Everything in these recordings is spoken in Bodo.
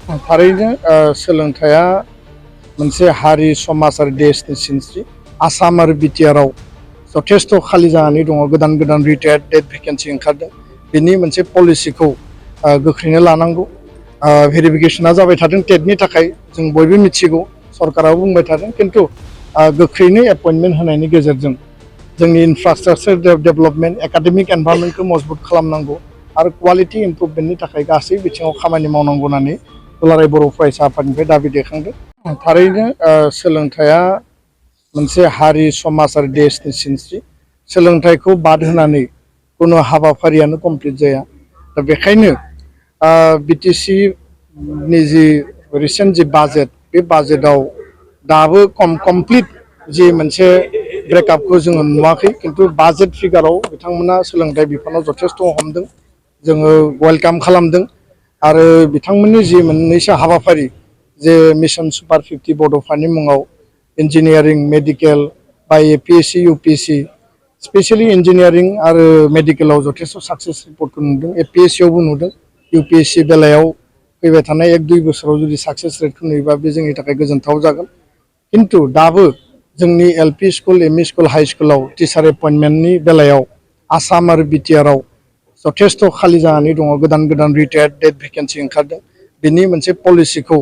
थारैनो सोलोंथाइया मोनसे हारि समाज आरो देशनि सिनस्रि। आसाम आरो बिटिआरआव जथेस्थ' खालि जानानै दङ। गोदान गोदान रिटायार्ड डेट भेकेन्सि ओंखारदों। बेनि मोनसे पलिसिखौ गोख्रैनो लानांगौ। भेरिफिकेसना जाबाय थादों टेटनि थाखाय जों बयबो मिथिगौ, सरकाराबो बुंबाय थादों। खिन्थु गोख्रैनो एपइन्टमेन्ट होनायनि गेजेरजों जोंनि इनफ्रास्ट्राक्चार डेभेलपमेन्ट, एकाडेमिक एनभायरनमेन्टखौ मजबुत खालामनांगौ आरो क्वालिटि इमप्रुभमेन्टनि थाखाय गासै बिथिङाव खामानि मावनांगौ होननानै दुलाराय बर' फरायसा आफादनिफ्राय दाबि दैखांदों। थारैनो सोलोंथाइया मोनसे हारि समाज आरो देशनि सिनस्रि। सोलोंथाइखौ बाद होनानै कुनु हाबाफारियानो कमप्लिट जाया। दा बेखायनो बिटिसि नि जि रिसेन्ट जि बाजेट, बे बाजेटआव दाबो कमप्लिट जि मोनसे ब्रेकआपखौ जोङो नुवाखै। खिन्थु बाजेट फिगाराव बिथांमोना सोलोंथाइ बिफानाव जथेस्थ' हमदों, जोङो वेलकाम खालामदों। आरो बिथांमोननि जि मोननैसो हाबाफारि, जे मिशन सुपार 50 बड'फानि मुङाव इन्जिनियारिं, मेडिकेल बा एपिएससि इउपिएससि, स्पेसियेलि इन्जिनियारिं आरो मेडिकेलाव जथेस्थ' साक्सेस रिपर्टखौ नुदों। एपिएससियावबो नुदों। इउपिएससि बेलायाव फैबाय थानाय 1-2 बोसोराव जुदि साक्सेस रेटखौ नुयोबा बे जोंनि थाखाय गोजोनथाव जागोन। खिन्थु दाबो जोंनि LP school, ME school, high स्कुलाव टिचार एपइन्टमेन्टनि बेलायाव आसाम आरो बिटिआरआव जथेस्थ' खालि जानानै दङ। गोदान गोदान रिटायार्ड डेट भेकेन्सि ओंखारदों। बेनि मोनसे पलिसिखौ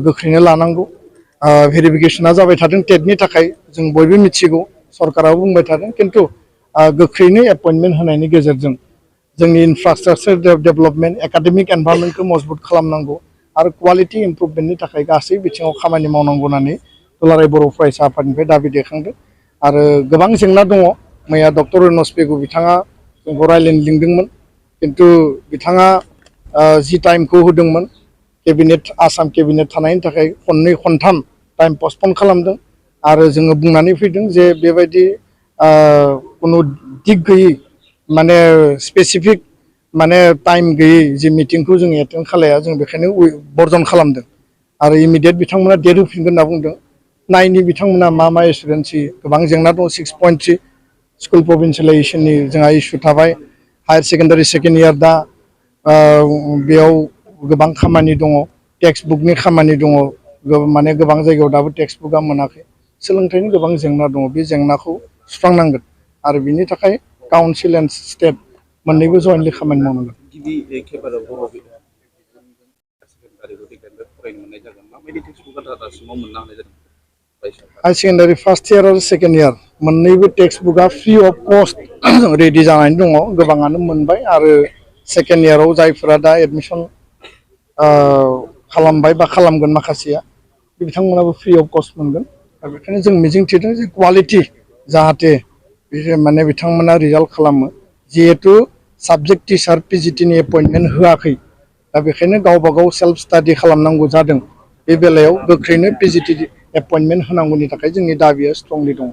गोख्रैनो लानांगौ। भेरिफिकेसना जाबाय थादों टेटनि थाखाय जों बयबो मिथिगौ, सरकाराबो बुंबाय थादों। खिन्थु गोख्रैनो एपइन्टमेन्ट होनायनि गेजेरजों जोंनि इनफ्रास्ट्राक्चार डेभेलपमेन्ट, एकाडेमिक एनभायरनमेन्टखौ मजबुत खालामनांगौ आरो क्वालिटि इमप्रुभमेन्टनि थाखाय गासै बिथिङाव खामानि मावनांगौ होननानै दुलाराय बर' फरायसा आफादनिफ्राय दाबि दैखांदों। आरो गोबां जेंना दङ। मैया डक्टर रनज पेगु बिथाङा जोंखौ रायज्लायनो लिंदोंमोन। खिन्थु बिथाङा जि टाइमखौ होदोंमोन केबिनेट, आसाम केबिनेट थानायनि थाखाय खननै खनथाम टाइम पस्टपन खालामदों। आरो जोङो बुंनानै फैदों जे बेबायदि कुनु दिग गैयै, माने स्पेसिफिक माने टाइम गैयै जि मिटिंखौ जों एटेन्ड खालाया, जों बेखायनो बर्जन खालामदों। आरो इमिडियेट बिथांमोना डेट होफिनगोन होनना बुंदों। नायनि बिथांमोना मा एसुरेन्स होयो। गोबां जेंना दं। 6.3 स्कुल प्रभिन्सियेलाइजेसननि जोंहा इसु थाबाय। हायार सेकेन्डारि सेकेन्ड इयार दा बेयाव गोबां खामानि दङ। टेक्सट बुकनि खामानि दङ। माने गोबां जायगायाव दाबो टेक्सट बुकआ मोनाखै। सोलोंथाइनि गोबां जेंना दङ। बे जेंनाखौ सुस्रांनांगोन आरो बिनि थाखाय काउन्सिल एन्ड स्टेट मोननैबो जयेन्टलि खामानि मावनांगोन। गिबि खेबाव बर' फरायनो मोननाय जागोन। माबायदि टेक्सट बुकआ दासिमाव मोननो हानाय जादों? हाई सेकेन्डारि फार्स्ट इयार आरो सेकेन्ड इयार मोननैबो टेक्सट बुकआ फ्रि अफ कस्ट रेडि जानानै दङ। गोबाङानो मोनबाय। आरो सेकेन्ड इयाराव जायफोरा दा एडमिसन खालामबाय बा खालामगोन माखासेया, बिथांमोनाबो फ्रि अफ कस्ट मोनगोन। दा बेखायनो जों मिजिंथिदों जे क्वालिटि जाहाथे माने बिथांमोना रिजाल्ट खालामो। जिहेथु साबजेक्ट टिचार पिजिटिनि एपइन्टमेन्ट होआखै, दा बेखायनो गावबा गाव सेल्फ स्टाडि खालामनांगौ जादों। बे बेलायाव गोख्रैनो पिजिटि एपइन्टमेन्ट होनांगौनि थाखाय जोंनि दाबिया स्ट्रंलि दङ।